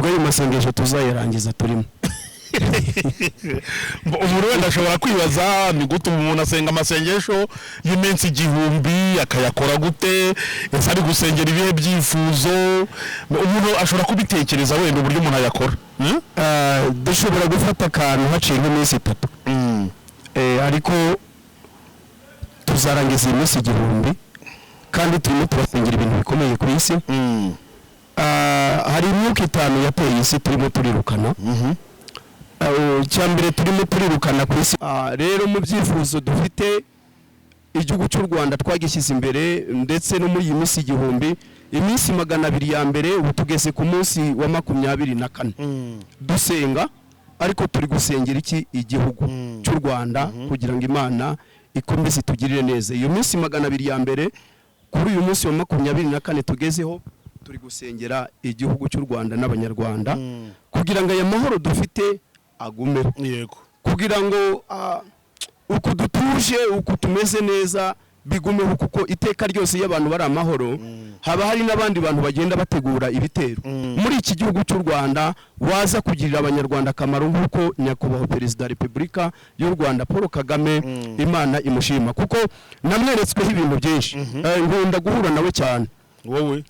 Nibwo ayo masengesho tuzayarangiza turimo. Umuntu wenda ashobora kwibaza: ni gute umuntu asenga amasengesho y'iminsi 1000? Akayakora gute? Ese ari gusengera ibihe byifuzo? Umuntu ashobora kubitekereza wenda uburyo umuntu ayakora. Hmm? Dushobora gufata akantu haciye nk'iminsi 3, ariko tuzarangiza iyi minsi 1000 kandi turimo turasengera ibintu bikomeye ku isi. Hari imyuka itanu yateye isi turimo turirukana. Icya mbere turimo turirukana ku isi. Rero mu byifuzo dufite, igihugu cy'u Rwanda twagishyize imbere, ndetse no muri iyi minsi 1000, iminsi 200 ya mbere, ubu tugeze ku munsi wa 24 dusenga. Ariko turi gusengera iki? Igihugu cy'u Rwanda, kugira ngo Imana ikomeze itugirire neza. Iyo minsi 200 ya mbere, kuri uyu munsi wa 24 tugezeho, turi gusengera igihugu cy'u Rwanda n'Abanyarwanda, kugira ngo aya mahoro dufite agumeho, kugira ngo uku dutuje, uku tumeze neza, bigumeho, kuko iteka ryose iyo abantu bari amahoro, haba hari n'abandi bantu bagenda bategura ibitero muri iki gihugu cy'u Rwanda waza kugirira Abanyarwanda akamaro, nk'uko Nyakubahwa Perezida wa Repubulika y'u Rwanda Paul Kagame, Imana imushima, kuko namweretsweho ibintu byinshi. Nkunda guhura nawe cyane. Wowe?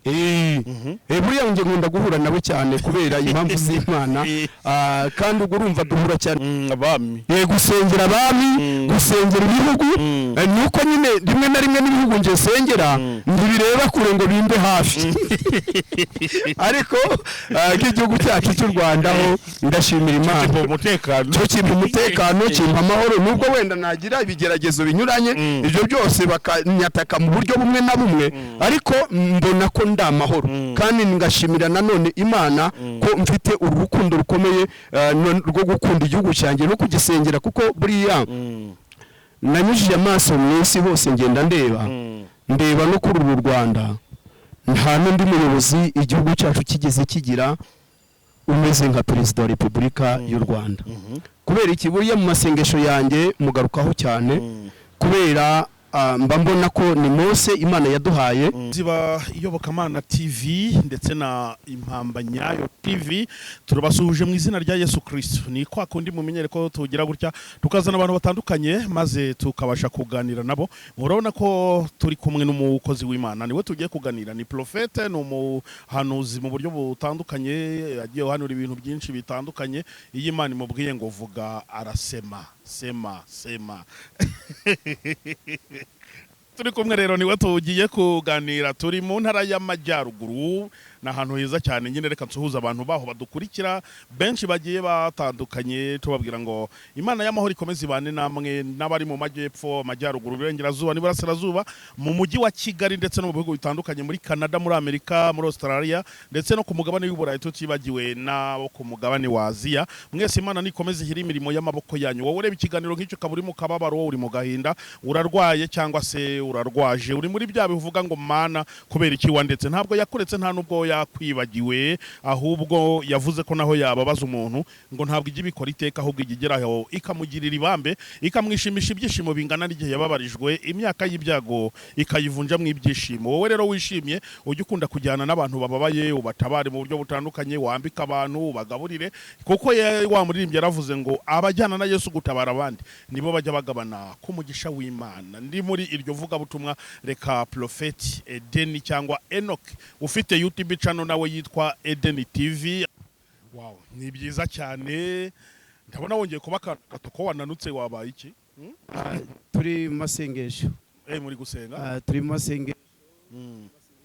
Buriya njye nkunda guhura nawe cyane kubera impamvu z'Imana. Kandi ubwo urumva duhura cyane. Abami. Gusengera abami, gusengera ibihugu. Nuko nyine rimwe na rimwe n'ibihugu nge nsengera ntibireba kure ngo bimbe hafi, ariko nk'igihugu cyacu cy'u Rwanda ho ndashimira Imana. Kimpa umutekano. Cyo kimpa umutekano, kimpa amahoro, nubwo wenda nagira ibigeragezo binyuranye, ibyo byose bakanyataka mu buryo bumwe na bumwe, ariko mbona ko ndi amahoro. Kandi ngashimira nanone Imana ko mfite uru rukundo rukomeye rwo gukunda igihugu cyanjye no kugisengera, kuko buriya nanyujije amaso mu isi hose, ngenda ndeba, ndeba no kuri uru Rwanda, nta n'undi muyobozi igihugu cyacu kigeze kigira umeze nka Perezida wa Repubulika y'u Rwanda. Kubera iki? Buriya mu masengesho yanjye mugarukaho cyane, kubera mba mbona ko ni Mose Imana yaduhaye. Ziba Iyobokamana TV ndetse na Impamba Nyayo TV, turabasuhuje mu izina rya Yesu Kristo. Ni kwa kundi mumenyere ko tugira gutya tukazana abantu batandukanye maze tukabasha kuganira nabo. Murabona ko turi kumwe n'umukozi w'Imana, niwe tugiye kuganira. Ni prophète, ni umuhanuzi mu buryo butandukanye, yagiye uhanura ibintu byinshi bitandukanye. Iyo Imana imubwiye ngo vuga, arasema, sema sema. Turi kumwe rero, niwe tugiye kuganira. Turi mu Ntara y'Amajyaruguru, ni ahantu heza cyane nyine. Reka nsuhuze abantu baho badukurikira benshi bagiye batandukanye, tubabwira ngo Imana y'amahoro ikomeze ibane namwe, n'abari mu majyepfo, amajyaruguru, iburengerazuba n'iburasirazuba, mu Mujyi wa Kigali ndetse no mu bihugu bitandukanye, muri Canada, muri Amerika, muri Australia ndetse no ku mugabane w'Uburayi, tutibagiwe n'abo ku mugabane wa Aziya. Mwese Imana nikomeze ihire imirimo y'amaboko yanyu. Wowe ureba ikiganiro nk'icyo ukaba uri mu kababaro, uri mu gahinda, urarwaye cyangwa se urarwaje, uri muri bya bivuga ngo "Mana, kubera iki wandetse?" Ntabwo yakuretse, nta nubwo yakwibagiwe, ahubwo yavuze ko naho yababaza umuntu ngo ntabwo ijya ibikora iteka, ahubwo ijya igeraho ikamugirira ibambe, ikamwishimisha ibyishimo bingana n'igihe yababarijwe, imyaka y'ibyago ikayivunjamo ibyishimo. Wowe rero wishimye, ujye ukunda kujyana n'abantu bababaye, ubatabare mu buryo butandukanye, wambike abantu, ubagaburire, kuko wa muririmbyi yaravuze ngo abajyana na Yesu gutabara abandi nibo bajya bagabana k'umugisha w'Imana. Ndi muri iryo vugabutumwa, reka Prophète Edeni cyangwa Enoch ufite YouTube channel nawe yitwa Edeni TV. Wow, ni byiza cyane. Ndabona wongeye kuba gato ko wananutse, wabaye iki? Turi mu masengesho. Muri gusenga? Turi mu masengesho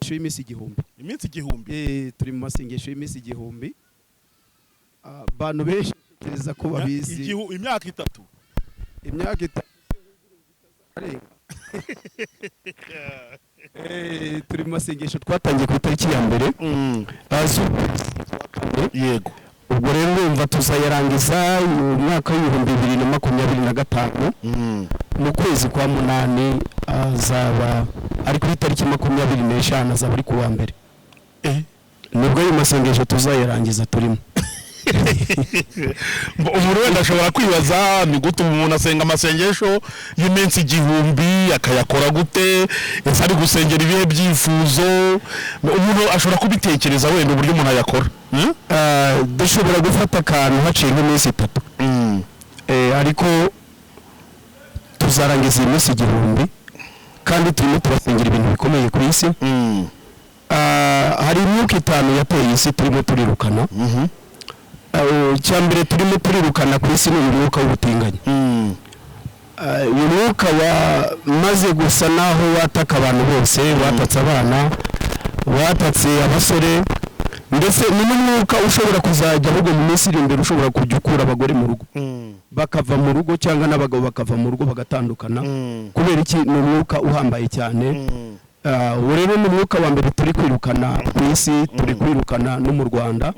y'iminsi 1000. Iminsi 1000? Turi mu masengesho y'iminsi 1000. Abantu benshi ntekereza ko babizi. Imyaka 3. Imyaka 3 arenga. Turi mu masengesho twatangiye ku itariki ya mbere z'ukwezi kwa kane. Ubwo rero urumva tuzayarangiza mu mwaka w'2025, mu kwezi kwa munani, azaba ari kuri tariki 25, azaba ari ku wa mbere. Nibwo ayo masengesho tuzayarangiza turimo. Umuntu wenda ashobora kwibaza: ni gute umuntu asenga amasengesho y'iminsi 1000? Akayakora gute? Ese ari gusengera ibihe byifuzo? Umuntu ashobora kubitekereza wenda uburyo umuntu ayakora. Hmm? Dushobora gufata akantu haciye nk'iminsi 3, ariko tuzarangiza iyi minsi 1000, kandi turimo turasengera ibintu bikomeye ku isi. Hari imyuka 5 yateye isi turimo turirukana. Icya mbere turimo turirukana ku isi ni uyu mwuka w'ubutinganyi. Uyu mwuka wamaze gusa naho wataka abantu bose, watatse abana, watatse abasore, ndetse ni n'umwuka ushobora kuzajya ahubwo mu minsi iri imbere ushobora kujya ukura abagore mu rugo, bakava mu rugo, cyangwa n'abagabo bakava mu rugo bagatandukana. Kubera iki? Ni umwuka uhambaye cyane. Uwo rero ni umwuka wa mbere turi kwirukana ku isi, turi kwirukana no mu Rwanda,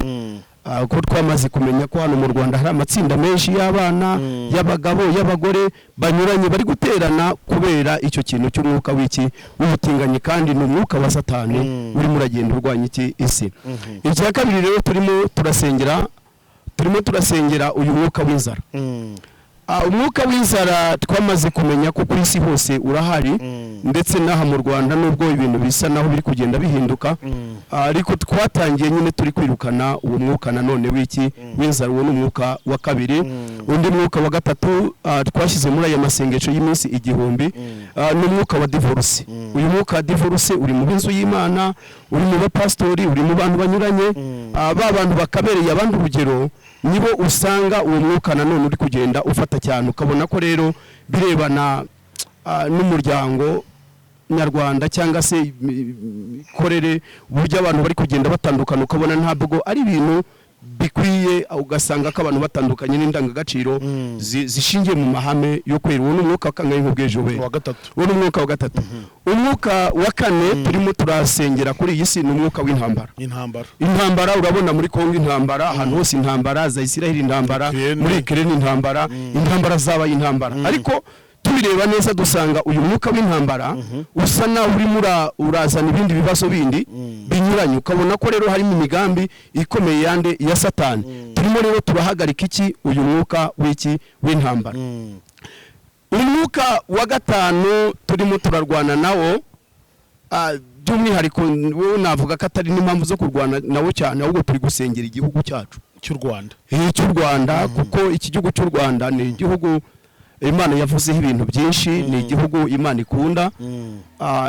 ko twamaze kumenya ko hano mu Rwanda hari amatsinda menshi y'abana, y'abagabo, y'abagore banyuranye bari guterana kubera icyo kintu cy'umwuka w'iki w'ubutinganyi, kandi ni umwuka wa Satani urimo uragenda urwanya iki isi. Icya kabiri rero turimo turasengera uyu mwuka w'inzara. Umwuka w'inzara twamaze kumenya ko ku isi hose urahari, ndetse n'aha mu Rwanda nubwo ibintu bisa naho biri kugenda bihinduka, ariko twatangiye nyine turi kwirukana uwo mwuka nanone w'iki w'inzara. Uwo ni umwuka wa kabiri. Undi mwuka wa gatatu twashyize muri aya masengesho y'iminsi 1000, ni umwuka wa divorce. Uyu mwuka wa divorce uri mu b'inzu y'Imana, uri mu bapasitori, uri mu bantu banyuranye. Ba bantu bakabereye abandi urugero nibo usanga uwo mwuka nanone uri kugenda ufata cyane, ukabona ko rero birebana n'umuryango nyarwanda cyangwa se imikorere, uburyo abantu bari kugenda batandukana, ukabona ntabwo ari ibintu bikwiye, ugasanga ko abantu batandukanye n'indangagaciro zishingiye mu mahame yo kwera. Uwo ni umwuka wa kangahe nk'ubw'ejo we? Wa gatatu. Uwo ni umwuka wa gatatu. Umwuka wa kane turimo turasengera kuri iyi si ni umwuka w'intambara. Intambara. Intambara, urabona muri Kongo intambara, ahantu hose intambara, za Isiraheli intambara, Ukraine. muri Ukraine intambara, intambara zabaye intambara. Ariko tubireba neza dusanga uyu mwuka w'intambara usa naho urimo urazana ibindi bibazo bindi binyuranye, ukabona ko rero harimo imigambi ikomeye yande ya Satani. Turimo rero turahagarika iki uyu mwuka w'iki w'intambara. Umwuka wa gatanu turimo turarwana nawo, by'umwihariko wowe navuga ko atari n'impamvu zo kurwana nawo cyane, ahubwo turi gusengera igihugu cyacu cy'u Rwanda. Cy'u Rwanda, kuko iki gihugu cy'u Rwanda ni igihugu Imana yavuzeho ibintu byinshi, ni igihugu Imana ikunda.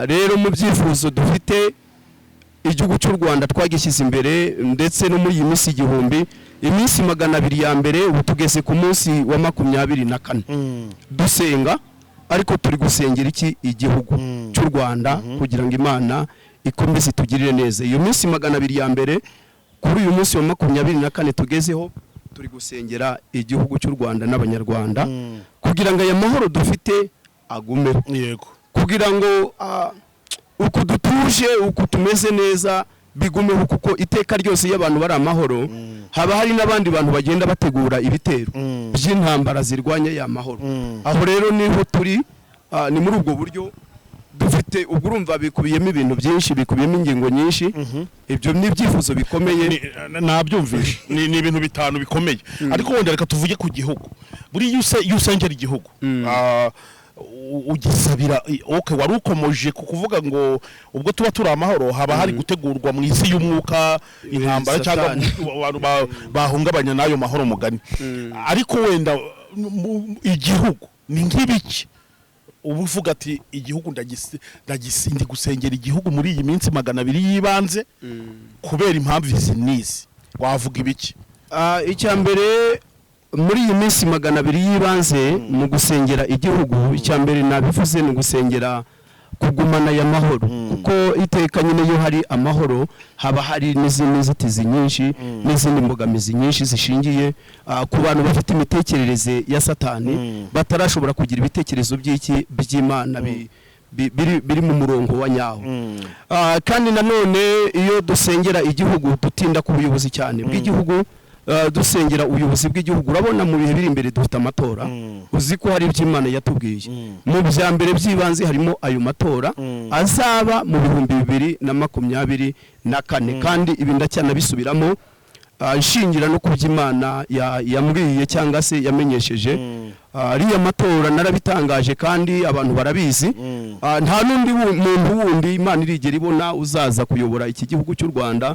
Rero mu byifuzo dufite, igihugu cy'u Rwanda twagishyize imbere, ndetse no muri iyi minsi 1000, iminsi 200 ya mbere, ubu tugeze ku munsi wa 24 dusenga, ariko turi gusengera iki igihugu cy'u Rwanda kugira ngo Imana ikomeze itugirire neza. Iyo minsi 200 ya mbere, kuri uyu munsi wa 24 tugezeho, turi gusengera igihugu cy'u Rwanda n'Abanyarwanda kugira ngo aya mahoro dufite agumeho, yego kugira ngo uku dutuje, uku tumeze neza bigumeho, kuko iteka ryose iyo abantu bari amahoro haba hari n'abandi bantu bagenda bategura ibitero by'intambara zirwanya ya mahoro. Aho rero niho turi, ni muri ubwo buryo dufite. Ubwo urumva bikubiyemo ibintu byinshi, bikubiyemo ingingo nyinshi. Ibyo ni ibyifuzo bikomeye. Nabyumvishe, ni ibintu 5 bikomeye. Ariko wenda reka tuvuge ku gihugu. Buriya iyo usengera igihugu, ugisabira okay, wari ukomoje ku kuvuga ngo ubwo tuba turi amahoro haba hari gutegurwa mu isi y'umwuka intambara cyangwa Satani. abantu bahungabanya n'ayo mahoro mugani. Ariko wenda igihugu ni nk'ibiki uba uvuga ati igihugu ndi gusengera igihugu muri iyi minsi 200 y'ibanze kubera impamvu izi n'izi, wavuga ibiki? Icya mbere muri iyi minsi 200 y'ibanze mu gusengera igihugu, icya mbere nabivuze, ni ugusengera kugumana aya mahoro, kuko iteka nyine iyo hari amahoro haba hari n'izindi nzitizi nyinshi n'izindi mbogamizi nyinshi zishingiye ku bantu bafite imitekerereze ya Satani, batarashobora kugira ibitekerezo by'iki by'Imana biri mu murongo wa nyawo. Kandi nanone iyo dusengera igihugu dutinda ku buyobozi cyane bw'igihugu, dusengera ubuyobozi bw'igihugu. Urabona mu bihe biri imbere dufite amatora, uzi ko hari ibyo Imana yatubwiye mu bya mbere by'ibanze, harimo ayo matora azaba mu 2024. Kandi ibi ndacyanabisubiramo. nshingira no ku by'Imana yambwiye cyangwa se yamenyesheje. Ariya matora narabitangaje kandi abantu barabizi. Nta n'undi muntu wundi Imana irigera ibona uzaza kuyobora iki gihugu cy'u Rwanda.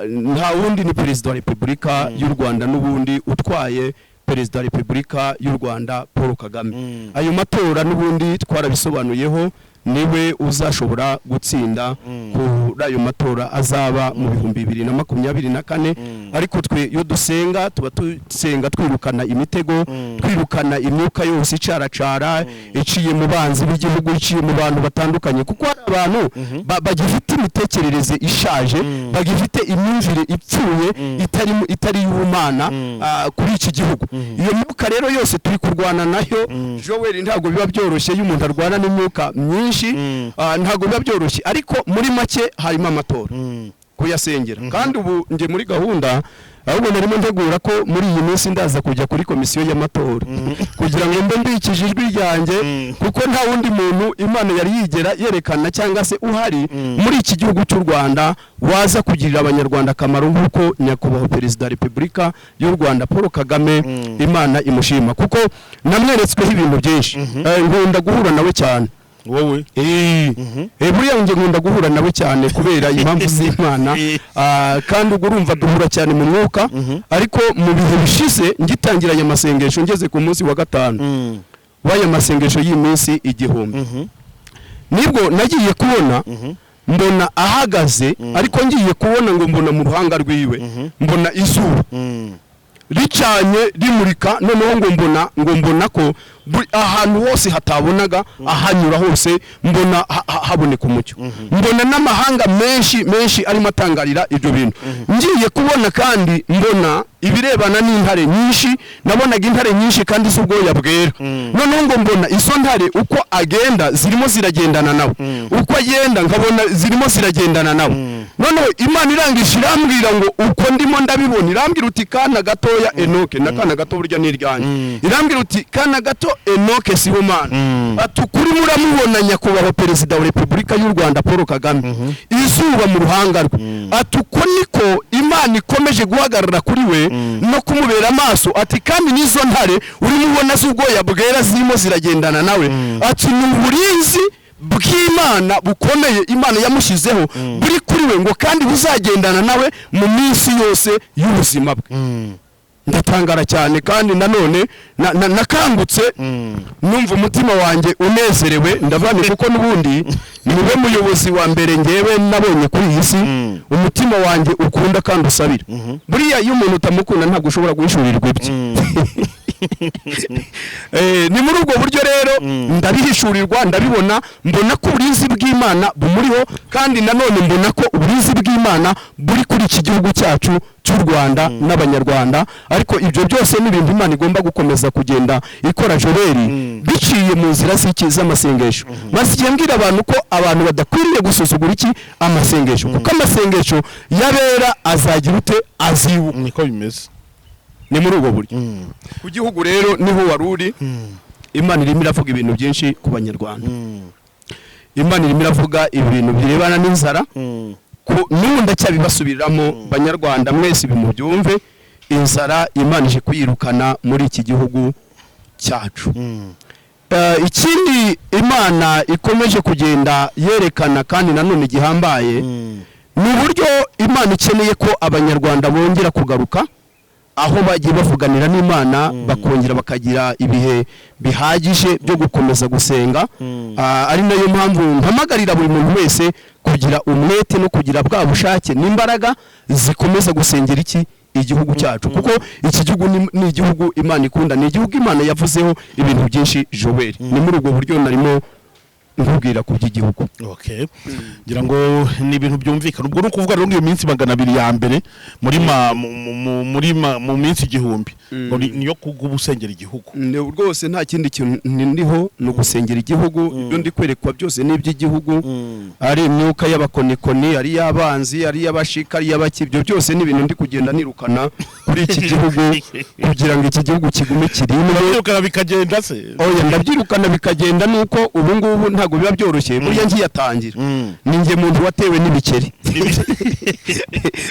Nta wundi, ni Perezida wa Repubulika y'u Rwanda n'ubundi utwaye, Perezida wa Repubulika y'u Rwanda Paul Kagame. Ayo matora n'ubundi twarabisobanuyeho, niwe uzashobora gutsinda kuri ayo matora azaba mu 2024. Ariko twe iyo dusenga, tuba dusenga twirukana imitego, twirukana imyuka yose icaracara iciye mu banzi b'igihugu, iciye mu bantu batandukanye, kuko hari abantu bagifite imitekerereze ishaje, bagifite imyumvire ipfuye, itari iy'ubumana kuri iki gihugu. Iyo myuka rero yose turi kurwana nayo, Joel. Ntabwo biba byoroshye iyo umuntu arwana n'imyuka myinshi. Ntabwo biba byoroshye, ariko muri make harimo amatora, kuyasengera. Kandi ubu njye muri gahunda, ahubwo narimo ntegura ko muri iyi minsi ndaza kujya kuri komisiyo y'amatora kugira ngo mbe mbikije ijwi ryanjye, kuko nta wundi muntu Imana yari yigera yerekana cyangwa se uhari muri iki gihugu cy'u Rwanda waza kugirira Abanyarwanda akamaro nk'uko Nyakubahwa Perezida wa Repubulika y'u Rwanda Paul Kagame Imana imushima, kuko namweretsweho ibintu byinshi. Nkunda guhura nawe cyane. Wowe? Buriya njye nkunda guhura nawe cyane kubera impamvu z'Imana. Kandi ubwo urumva duhura cyane mu mwuka. Ariko mu bihe bishize, ngitangiranye amasengesho, ngeze ku munsi wa gatanu w'aya masengesho y'iminsi 1000, nibwo nagiye kubona, mbona ahagaze. Ariko ngiye kubona, ngo mbona mu ruhanga rwiwe, mbona izuba ricanye rimurika. Noneho ngo mbona ko ahantu hose hatabonaga, ahanyura hose mbona haboneka umucyo. Mbona n'amahanga menshi menshi arimo atangarira ibyo bintu. Ngiye kubona kandi mbona ibirebana n'intare nyinshi. Nabonaga intare nyinshi kandi z'ubwoya bwera. Noneho ngo mbona izo ntare uko agenda zirimo ziragendana nawe, uko agenda nkabona zirimo ziragendana nawe. Noneho Imana irangije irambwira ngo uko ndimo ndabibona, irambwira uti: "Kana gatoya Enoke," na kana gato burya ni iryanjye, irambwira uti: "Kana gato Enoke Sibomana," ati: "Ukuri muramubona Nyakubahwa Perezida wa Repubulika y'u Rwanda Paul Kagame, izuba mu ruhanga rwe," ati: "Uko niko Imana ikomeje guhagarara kuri we no kumubera amaso," ati: "Kandi n'izo ntare urimo ubona z'ubwoya bwera zirimo ziragendana nawe," ati: "Ni uburinzi bw'Imana bukomeye Imana yamushyizeho buri kuri we," ngo kandi buzagendana nawe mu minsi yose y'ubuzima bwe. Ndatangara cyane. Kandi nanone nakangutse numva umutima wanjye unezerewe. Ndavane kuko n'ubundi niwe muyobozi wa mbere ngewe nabonye kuri iyi si umutima wanjye ukunda kandi usabira. Buriya iyo umuntu utamukunda, ntabwo ushobora guhishurirwa ibye. Ni muri ubwo buryo rero ndabihishurirwa, ndabibona, mbona ko uburinzi bw'Imana bumuriho, kandi nanone mbona ko uburinzi bw'Imana buri kuri iki gihugu cyacu cy'u Rwanda n'Abanyarwanda. Ariko ibyo byose ni ibintu Imana igomba gukomeza kugenda ikora, Joel, biciye mu nzira z'iki? Z'amasengesho. Maze igihe mbwira abantu ko abantu badakwiriye gusuzugura iki? Amasengesho, kuko amasengesho y'abera azagira ute? Azibuka. Niko bimeze. Ni muri ubwo buryo. Ku gihugu rero niho wari uri. Imana irimo iravuga ibintu byinshi ku Banyarwanda. Imana irimo iravuga ibintu birebana n'inzara. N'ubu ndacyabibasubiriramo, Banyarwanda mwese ibi mubyumve: inzara Imana ije kuyirukana muri iki gihugu cyacu. Ikindi Imana ikomeje kugenda yerekana kandi nanone gihambaye ni uburyo Imana ikeneye ko Abanyarwanda bongera kugaruka aho bagiye bavuganira n'Imana, bakongera bakagira ibihe bihagije byo gukomeza gusenga. Ari nayo mpamvu mpamagarira buri muntu wese kugira umwete no kugira bwa bushake n'imbaraga zikomeza gusengera iki igihugu cyacu, kuko iki gihugu ni igihugu Imana ikunda, ni igihugu Imana yavuzeho ibintu byinshi, Joel. Ni muri ubwo buryo narimo nkubwira ku by'igihugu. Okay, ngira ngo ni ibintu byumvikana. Ubwo ni ukuvuga rero ngo iyo minsi 200 ya mbere muri ma, mu, mu, mu- muri ma, mu minsi 1000 Ngo niyo kuguba usengera igihugu. Rwose nta kindi kintu ndiho, ni ugusengera igihugu. Ibyo ndi kwerekwa byose ni iby'igihugu, ari imyuka y'abakonikoni, ari iy'abanzi, ari iy'abashika, ari iy'abaki, ibyo byose ni ibintu ndi kugenda nirukana kuri iki gihugu kugira ngo iki gihugu kigume kirindwe. Urabyirukana bikagenda se? Oya, ndabyirukana bikagenda, nuko ubu ngubu ntabwo biba byoroshye. Burya ngiyatangira, ni njye muntu watewe n'ibikeri,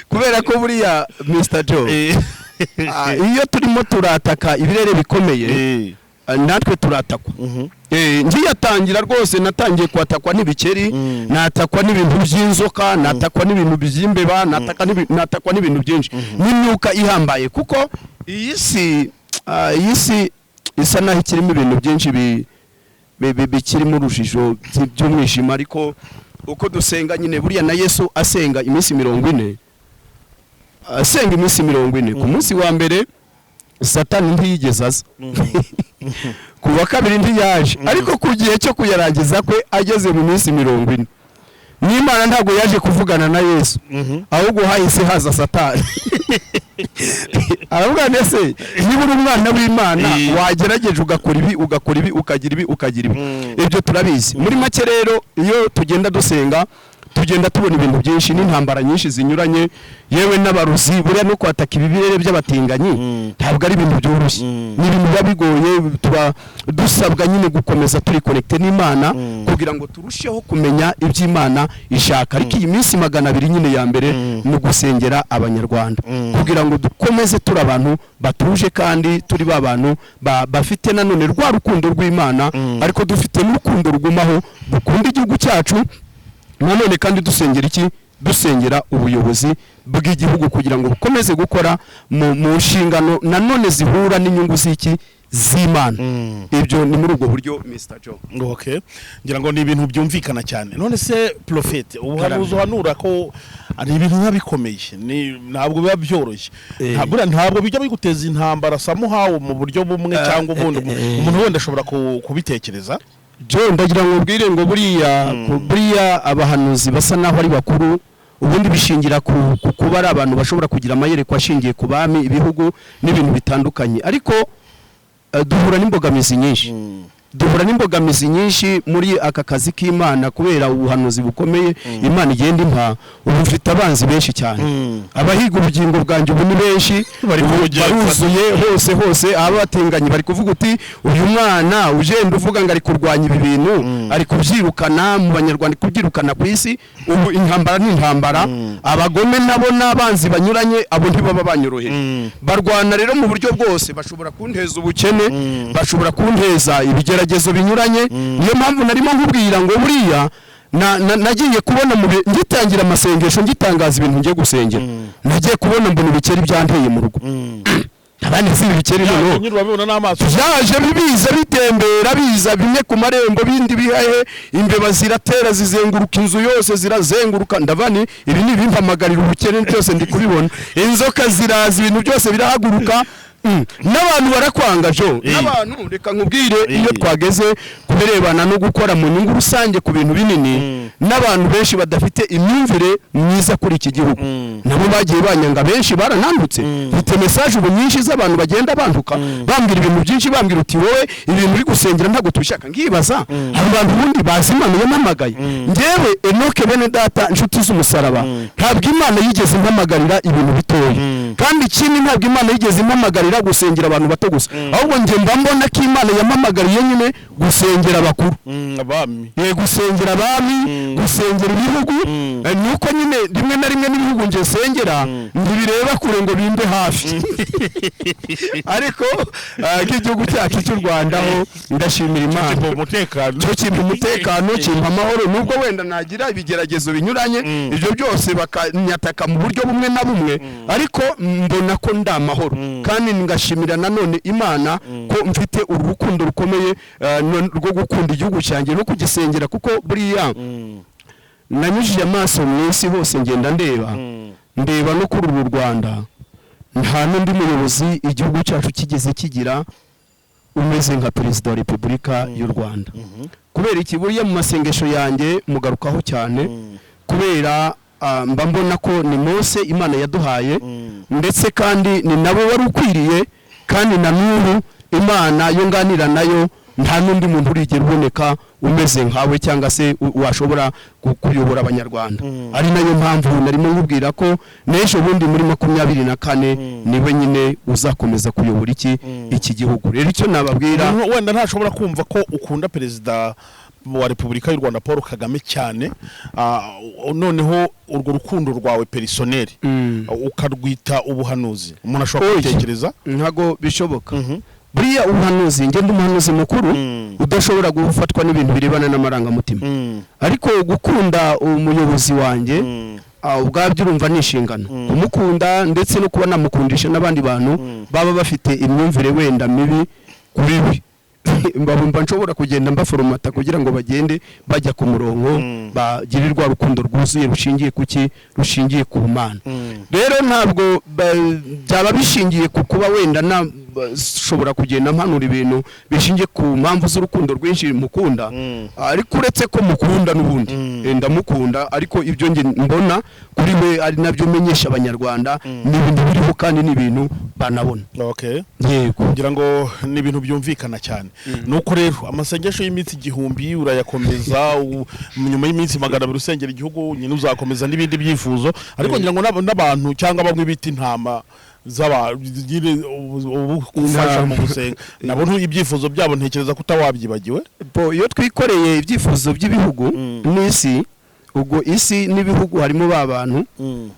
kubera ko buriya, Mr Joe, iyo turimo turataka ibirere bikomeye, natwe turatakwa. Ngiyatangira rwose natangiye kwatakwa n'ibikeri, natakwa n'ibintu by'inzoka, natakwa n'ibintu by'imbeba, natakwa n'ibintu byinshi n'imyuka ihambaye, kuko iyi si isa naho ikirimo ibintu byinshi bikirimo urujijo by'umwijima. Ariko uko dusenga nyine, buriya na Yesu asenga iminsi 40, asenga iminsi 40, ku munsi wa mbere Satani ntiyigeze aza, ku wa kabiri ntiyaje, ariko ku gihe cyo kuyarangiza kwe, ageze mu minsi 40, n'Imana ntabwo yaje kuvugana na Yesu, ahubwo hahise haza Satani, aravuga: "Ndetse niba uri umwana w'Imana, wagerageje ugakora ibi, ugakora ibi, ukagira ibi, ukagira ibi." Ibyo turabizi. Muri make rero, iyo tugenda dusenga, tugenda tubona ibintu byinshi n'intambara nyinshi zinyuranye, yewe n'abaruzi. Buriya no kwataka ibi birere by'abatinganyi ntabwo ari ibintu byoroshye, ni ibintu biba bigoye. Tuba dusabwa nyine gukomeza turi connecté n'Imana kugira ngo turusheho kumenya iby'Imana ishaka. Ariko iyi minsi 200 nyine ya mbere ni ugusengera Abanyarwanda kugira ngo dukomeze turi abantu batuje, kandi turi ba bantu bafite nanone rwa rukundo rw'Imana, ariko dufite n'urukundo rugumaho, dukunda igihugu cyacu. Nanone kandi dusengera iki? Dusengera ubuyobozi bw'igihugu kugira ngo bukomeze gukora mu nshingano nanone zihura n'inyungu z'iki? Z'Imana. Ibyo ni muri ubwo buryo, Mr Joe. Okay, ngira ngo ni ibintu byumvikana cyane. None se Prophète, ubuhanuzi uhanura ko ari ibintu biba bikomeye, ni ntabwo biba byoroshye? Ntabwo bijya biguteza intambara samuhawe mu buryo bumwe cyangwa ubundi? Umuntu wenda ashobora kubitekereza. Joe, ndagira ngo ubwire ngo buriya abahanuzi basa naho ari bakuru, ubundi bishingira ku kuba ari abantu bashobora kugira amayerekwa ashingiye ku bami, ibihugu n'ibintu bitandukanye. Ariko duhura n'imbogamizi nyinshi, duhura n'imbogamizi nyinshi muri aka kazi k'Imana. Kubera ubuhanuzi bukomeye Imana igenda impa, ubu mfite abanzi benshi cyane. Abahiga ubugingo bwanjye ubu ni benshi. Bari Ubu kubugenza. baruzuye hose hose. Abatinganyi bari kuvuga uti: "Uyu mwana ugenda uvuga ngo ari kurwanya ibi bintu, ari kubyirukana mu Banyarwanda, ari kubyirukana ku isi." Ubu intambara ni intambara. Abagome nabo n'abanzi banyuranye, abo ntibaba banyoroheye. Barwana rero mu buryo bwose, bashobora kunteza ubukene, bashobora kunteza ibigeragezo binyuranye. Niyo mpamvu narimo nkubwira ngo buriya nagiye kubona ngitangira amasengesho, ngitangaza ibintu ngiye gusengera, nagiye kubona mbona ibikeri byanteye mu rugo. Abandi si ibikeri noneho. Nyine urabibona n'amaso. Byaje biza bitembera, biza bimwe ku marembo, bindi bihahe. Imbeba ziratera, zizenguruka inzu yose, zirazenguruka. Ndavani ibi ni ibimpamagarira ubukene, byose ndi kubibona. Inzoka ziraza, ibintu byose birahaguruka. N'abantu barakwanga jo. N'abantu, reka nkubwire, iyo twageze ku birebana no gukora mu nyungu rusange ku bintu binini, n'abantu benshi badafite imyumvire myiza kuri iki gihugu nabo bagiye banyanga, benshi baranandutse. Mfite message ubu nyinshi z'abantu bagenda banduka, bambwira ibintu byinshi, bambwira uti: "Wowe ibintu uri gusengera ntabwo tubishaka." Nkibaza abo bantu ubundi bazi Imana yampamagaye. Njyewe Enoke, bene data, inshuti z'umusaraba, ntabwo Imana yigeze impamagarira ibintu bitoya. Kandi ikindi, ntabwo Imana yigeze impamagarira gusengera abantu bato gusa, ahubwo njye mba mbona ko Imana yampamagariye nyine gusengera abakuru. Abami. Gusengera abami, gusengera ibihugu. Nuko nyine rimwe na rimwe n'ibihugu nje nsengera ntibireba kure ngo bimbe hafi, ariko nk'igihugu cyacu cy'u Rwanda ho ndashimira Imana. Kimpa umutekano. Cyo kimpa umutekano, kimpa amahoro, nubwo wenda nagira ibigeragezo binyuranye, ibyo byose bakanyataka mu buryo bumwe na bumwe, ariko mbona ko ndi amahoro. Kandi ngashimira nanone Imana ko mfite uru rukundo rukomeye, rwo gukunda igihugu cyanjye no kugisengera, kuko buriya nanyujije amaso mu isi hose, ngenda ndeba, ndeba no kuri uru Rwanda, nta n'undi muyobozi igihugu cyacu kigeze kigira umeze nka Perezida wa Repubulika y'u Rwanda. Kubera iki? Buriya mu masengesho yanjye mugarukaho cyane, kubera mba mbona ko ni Mose Imana yaduhaye, ndetse kandi ni nabo wari ukwiriye. Kandi na n'ubu Imana yo nganira nayo, nta n'undi muntu urigera uboneka umeze nkawe cyangwa se washobora kuyobora Abanyarwanda. Ari nayo mpamvu narimo nkubwira ko n'ejo bundi muri 24 niwe nyine uzakomeza kuyobora iki gihugu. Rero icyo nababwira, Umuntu wenda ntashobora kumva ko ukunda Perezida wa Repubulika y'u Rwanda Paul Kagame cyane, noneho urwo rukundo rwawe personnel ukarwita ubuhanuzi, umuntu ashobora Oya. kubitekereza. Ntago bishoboka. Buriya ubuhanuzi, njye ndi umuhanuzi mukuru udashobora gufatwa n'ibintu birebana n'amarangamutima. Ariko gukunda umuyobozi wanjye, ubwabyo urumva ni inshingano kumukunda, ndetse no kuba namukundisha n'abandi bantu baba bafite imyumvire wenda mibi kuri we, mbabumva nshobora kugenda mbaforomata kugira ngo bagende bajya ku murongo, bagirirwa rukundo rwuzuye rushingiye ku ki? Rushingiye ku Mana. Rero ntabwo byaba bishingiye ku kuba wenda nashobora kugenda mpanura ibintu bishingiye ku mpamvu z'urukundo rwinshi mukunda. Ariko uretse ko mukunda n'ubundi, ndamukunda, ariko ibyo nge mbona kuri we ari nabyo menyesha Abanyarwanda, ni ibintu biriho kandi ni ibintu banabona. Yego. Kugira ngo ni ibintu byumvikana cyane. Nuko rero amasengesho y'iminsi 1000 urayakomeza, nyuma y'iminsi 200 usengera igihugu nyine, uzakomeza n'ibindi byifuzo. Ariko ngira ngo n'abantu cyangwa bamwe bita intama z'aba nyine ubu gufasha mu gusenga, nabo ibyifuzo byabo ntekereza ko utawabyibagiwe. Bo, iyo twikoreye ibyifuzo by'ibihugu n'isi, ubwo isi n'ibihugu harimo ba bantu,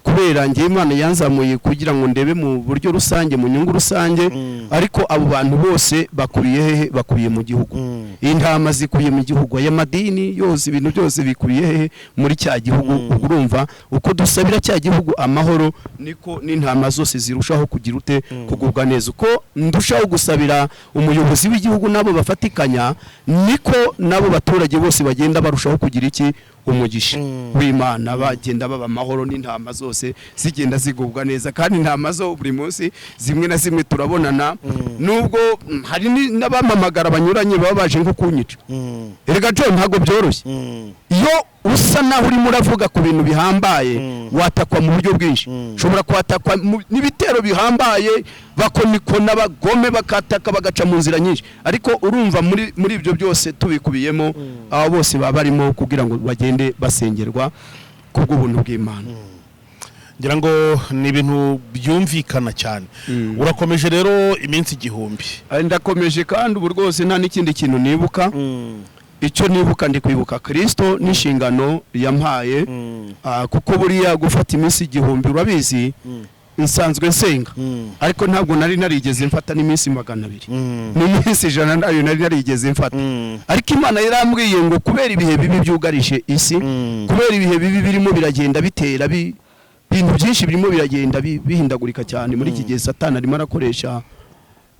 kubera njye Imana yanzamuye kugira ngo ndebe mu buryo rusange, mu nyungu rusange. Ariko abo bantu bose bakubiye hehe? Bakubiye mu gihugu. Intama zikubiye mu gihugu, aya madini yose, ibintu byose bikubiye hehe? Muri cya gihugu. Ubwo urumva uko dusabira cya gihugu amahoro, niko n'intama zose zirushaho kugira ute? Kugubwa neza. Uko ndushaho gusabira umuyobozi w'igihugu n'abo bafatikanya, niko n'abo baturage bose bagenda barushaho kugira iki? Umugisha w'Imana, bagenda baba amahoro, n'intama zose zigenda zigubwa neza. Kandi intama zo buri munsi zimwe na zimwe turabonana, nubwo hari n'abamamagara banyuranye baba baje nko kunyica. Erega John, ntabwo byoroshye. Iyo usa naho urimo uravuga ku bintu bihambaye, watakwa mu buryo bwinshi. Ushobora kwatakwa n'ibitero bihambaye, bakonikona abagome, bakataka, bagaca mu nzira nyinshi. Ariko urumva muri ibyo byose tubikubiyemo, aba bose baba barimo kugira ngo bagende basengerwa kubw'ubuntu bw'Imana. Ngira ngo ni ibintu byumvikana cyane. Urakomeje rero iminsi 1000. Ndakomeje, kandi ubu rwose nta n'ikindi kintu nibuka. Icyo nibuka, ndi kwibuka Kirisito n'inshingano yampaye. Kuko buriya gufata iminsi 1000, urabizi nsanzwe nsenga, ariko ntabwo nari narigeze mfata n'iminsi 200, n'iminsi 100 nayo nari narigeze mfata. Ariko Imana yarambwiye ngo kubera ibihe bibi byugarije isi, kubera ibihe bibi birimo biragenda bitera ibintu byinshi birimo biragenda bihindagurika cyane muri iki gihe, Satani arimo arakoresha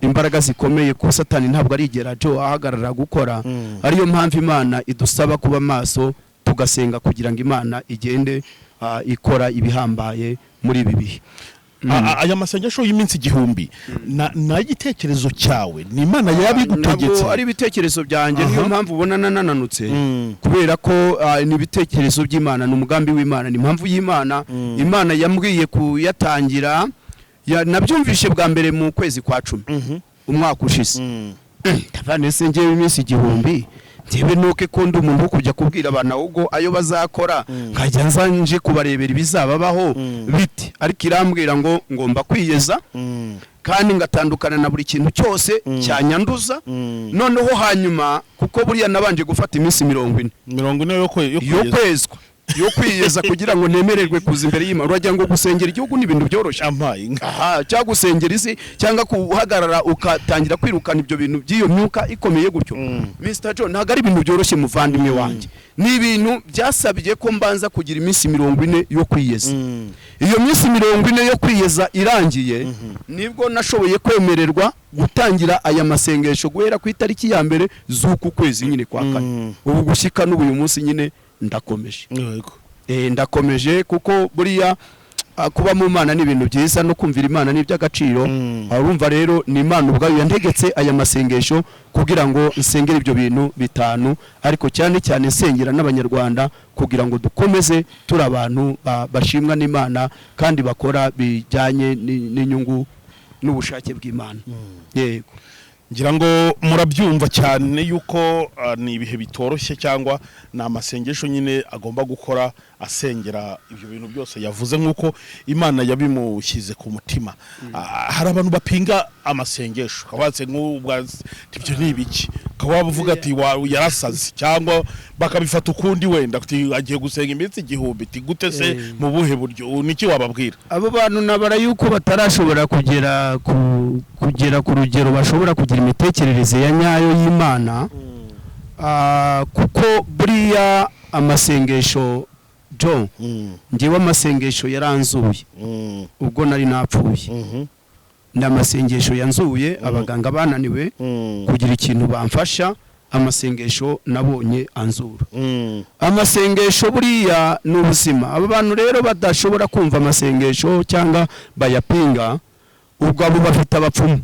imbaraga zikomeye, kuko Satani ntabwo arigera jo ahagarara gukora. Ariyo mpamvu Imana idusaba kuba maso, tugasenga kugira ngo Imana igende ikora ibihambaye muri ibi bihe. Aya masengesho y'iminsi 1000 na igitekerezo cyawe, ni Imana yabigutegetse? Ntabwo ari ibitekerezo byanjye. Niyo mpamvu ubona nananutse, kubera ko ni ibitekerezo by'Imana, ni umugambi w'Imana, ni impamvu y'Imana. Imana yambwiye kuyatangira, nabyumvishe bwa mbere mu kwezi kwa 10 umwaka ushize. Ndavane se njyewe iminsi 1000, njyewe nuke ko ndi umuntu wo kujya kubwira abantu ahubwo ayo bazakora, nkajya nza nje kubarebera ibizababaho biti? Ariko irambwira ngo ngomba kwiyeza kandi ngatandukana na buri kintu cyose cyanyanduza. Noneho hanyuma, kuko buriya nabanje gufata iminsi 40 40 yo yo kwiyeza. Kwezwa, yo kwiyeza, kugira ngo nemererwe kuza imbere y'Imana. Uragira ngo gusengera igihugu ni ibintu byoroshye? Ampaye inka. Aha, cyangwa gusengera isi, cyangwa guhagarara ukatangira kwirukana ibyo bintu by'iyo myuka ikomeye gutyo, Mr John, ntabwo ari ibintu byoroshye, muvandimwe wanjye. Ni ibintu byasabye ko mbanza kugira iminsi 40 yo kwiyeza. Iyo minsi 40 yo kwiyeza irangiye, nibwo nashoboye kwemererwa gutangira aya masengesho guhera ku itariki ya mbere z'uku kwezi nyine kwa kane. Ubu gushyika n'ubu uyu munsi nyine ndakomeje. Ndakomeje kuko buriya kuba mu Mana ni ibintu byiza, no kumvira Imana ni iby'agaciro. Urumva rero ni Imana ubwayo yantegetse aya masengesho kugira ngo nsengere ibyo bintu bitanu, ariko cyane cyane nsengera n'Abanyarwanda kugira ngo dukomeze turi abantu bashimwa n'Imana kandi bakora bijyanye n'inyungu n'ubushake bw'Imana. Yego. Ngira ngo murabyumva cyane yuko ni ibihe bitoroshye, cyangwa ni amasengesho nyine agomba gukora asengera ibyo bintu byose yavuze nk'uko Imana yabimushyize ku mutima. Hari abantu bapinga amasengesho, kabatse nk'ubwa ibyo ni ibiki, ukaba bavuga ati yarasaze, cyangwa bakabifata ukundi, wenda ati agiye gusenga iminsi 1000, ati gute se, mu buhe buryo? Niki wababwira? Abo bantu nabara yuko batarashobora kugera ku rugero bashobora kugira imitekerereze ya nyayo y'Imana, kuko buriya amasengesho, John, njyewe amasengesho yaranzuye ubwo nari napfuye. Ni amasengesho yanzuye, abaganga bananiwe kugira ikintu bamfasha. Amasengesho nabonye anzura. Amasengesho buriya ni ubuzima. Abo bantu rero badashobora kumva amasengesho cyangwa bayapinga, ubwo abo bafite abapfumu.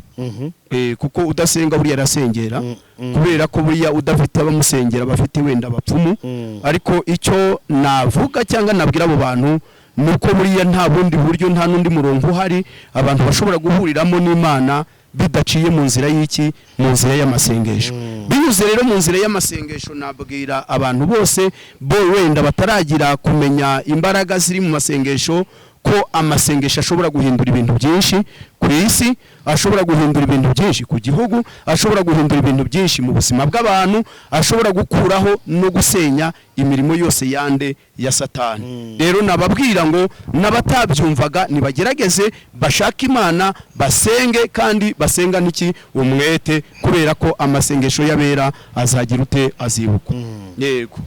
Kuko udasenga buriya arasengera, kubera ko buriya udafite abamusengera bafite wenda abapfumu. Ariko icyo navuga cyangwa nabwira abo bantu ni uko buriya nta bundi buryo, nta n'undi murongo uhari abantu bashobora guhuriramo n'Imana bidaciye mu nzira y'iki? Mu nzira y'amasengesho. Binyuze rero mu nzira y'amasengesho, nabwira abantu bose bo wenda bataragira kumenya imbaraga ziri mu masengesho, ko amasengesho ashobora guhindura ibintu byinshi ku isi, ashobora guhindura ibintu byinshi ku gihugu, ashobora guhindura ibintu byinshi mu buzima bw'abantu, ashobora gukuraho no gusenya imirimo yose yande? Ya Satani. Rero nababwira ngo n'abatabyumvaga nibagerageze bashake Imana, basenge, kandi basenga n'iki? Umwete, kubera ko amasengesho y'abera azagira ute? Azibukwa. Yego.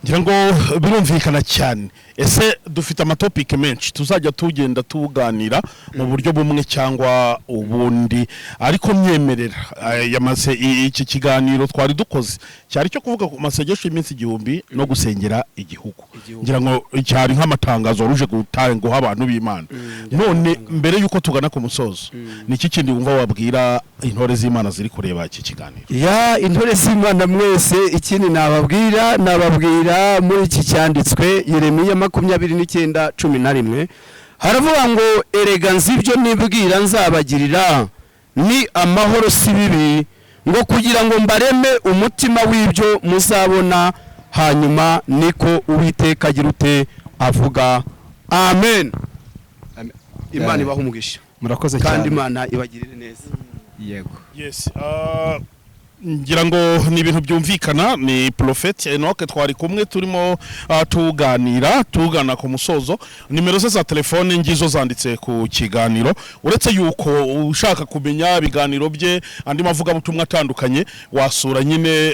Ngira ngo birumvikana cyane. Ese dufite amatopike menshi tuzajya tugenda tuganira mu buryo bumwe cyangwa ubundi, ariko myemerera yamaze iki kiganiro twari dukoze cyari cyo kuvuga ku masengesho y'iminsi 1000 no gusengera igihugu. Igihugu. Ngira ngo cyari nk'amatangazo waruje gutanga guha abantu b'Imana. None mbere y'uko tugana ku musozo, ni iki kindi wumva wabwira intore z'Imana ziri kureba iki kiganiro? Ya, intore z'Imana mwese, ikindi nababwira muri iki cyanditswe Yeremiya 29:11, haravuga ngo: "Erega nzi ibyo nibwira nzabagirira, ni amahoro si bibi, ngo kugira ngo mbareme umutima w'ibyo muzabona hanyuma, niko Uwiteka agira ute? Avuga." Amen. Imana ibahe umugisha. Murakoze kandi cyane. Imana ibagirire neza. Yego. Yes, ngira ngo ni ibintu byumvikana. Ni Prophet Enoch twari kumwe, turimo tuganira tugana ku musozo. Nimero ze za telefone ngizo zanditse ku kiganiro. Uretse yuko ushaka kumenya ibiganiro bye, andi mavugabutumwa atandukanye, wasura nyine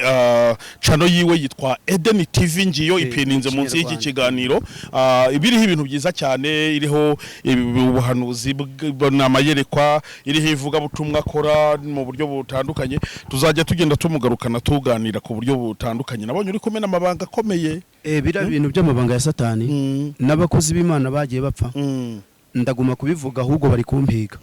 channel yiwe yitwa Eden TV, ngiyo ipininze munsi y'iki Kinyarwanda. kiganiro. Ibiriho ibintu byiza cyane, iriho ubuhanuzi n'amayerekwa, iriho ivugabutumwa akora mu buryo butandukanye. Tuzajya tugenda tumugarukana, tuganira ku buryo butandukanye. Nabonye uri kumena amabanga akomeye. Biriya bintu by'amabanga ya Satani n'abakozi b'Imana bagiye bapfa, ndaguma kubivuga, ahubwo bari kumpiga.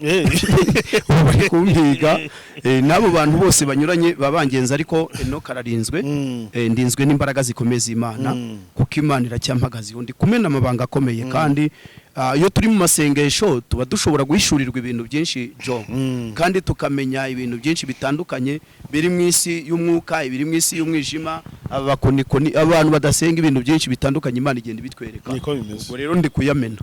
Ubu bari kumpiga, n'abo bantu bose banyuranye babangenza, ariko Enoch ararinzwe. Ndinzwe n'imbaraga zikomeye z'Imana, kuko Imana iracyampagazeho. Ndi kumena amabanga akomeye, kandi iyo turi mu masengesho tuba dushobora guhishurirwa ibintu byinshi, John, kandi tukamenya ibintu byinshi bitandukanye biri mu isi y'umwuka, ibiri mu isi y'umwijima, abakonikoni, abantu badasenga, ibintu byinshi bitandukanye Imana igenda ibitwereka. Niko bimeze. Ubwo rero ndi kuyamena.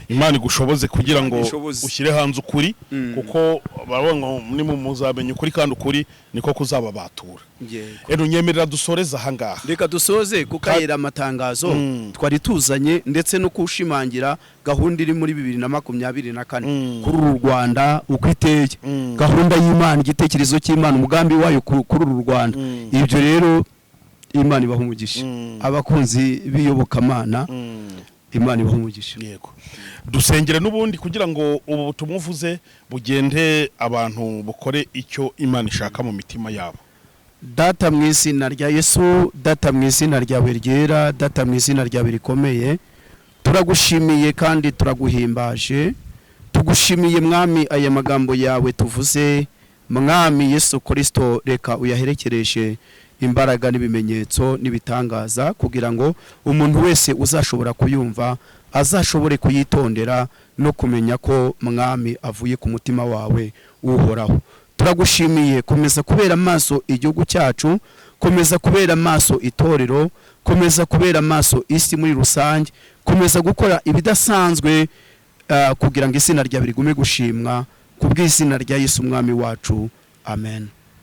Imana igushoboze kugira ngo Imana ishoboze. ushyire hanze ukuri, kuko baravuga ngo ni mu muzamenya ukuri, kandi ukuri niko kuzababatura. Yego. Rero nyemerera dusoreze ahangaha. Reka dusoze, kuko ayera amatangazo twari tuzanye, ndetse no kushimangira gahunda iri muri 2024 kuri uru Rwanda uko iteye, gahunda y'Imana, igitekerezo cy'Imana, umugambi wayo kuri uru Rwanda. Ibyo rero Imana ibaha umugisha. Abakunzi b'iyobokamana, Imana ibaha umugisha. Yego, dusengere n'ubundi kugira ngo ubu butumwa uvuze bugende, abantu bukore icyo Imana ishaka mu mitima yabo. Data, mu izina rya Yesu, Data, mu izina ryawe ryera, Data, mu izina ryawe rikomeye, turagushimiye kandi turaguhimbaje. Tugushimiye, Mwami, aya magambo yawe tuvuze. Mwami Yesu Kirisito, reka uyaherekereshe Imbaraga n'ibimenyetso n'ibitangaza, kugira ngo umuntu wese uzashobora kuyumva azashobore kuyitondera no kumenya ko, Mwami, avuye ku mutima wawe Uhoraho. Turagushimiye. Komeza kubera amaso igihugu cyacu, komeza kubera amaso itorero, komeza kubera amaso isi muri rusange, komeza gukora ibidasanzwe kugira ngo izina ryawe rigume gushimwa, ku bw'izina rya Yesu Umwami wacu, amen.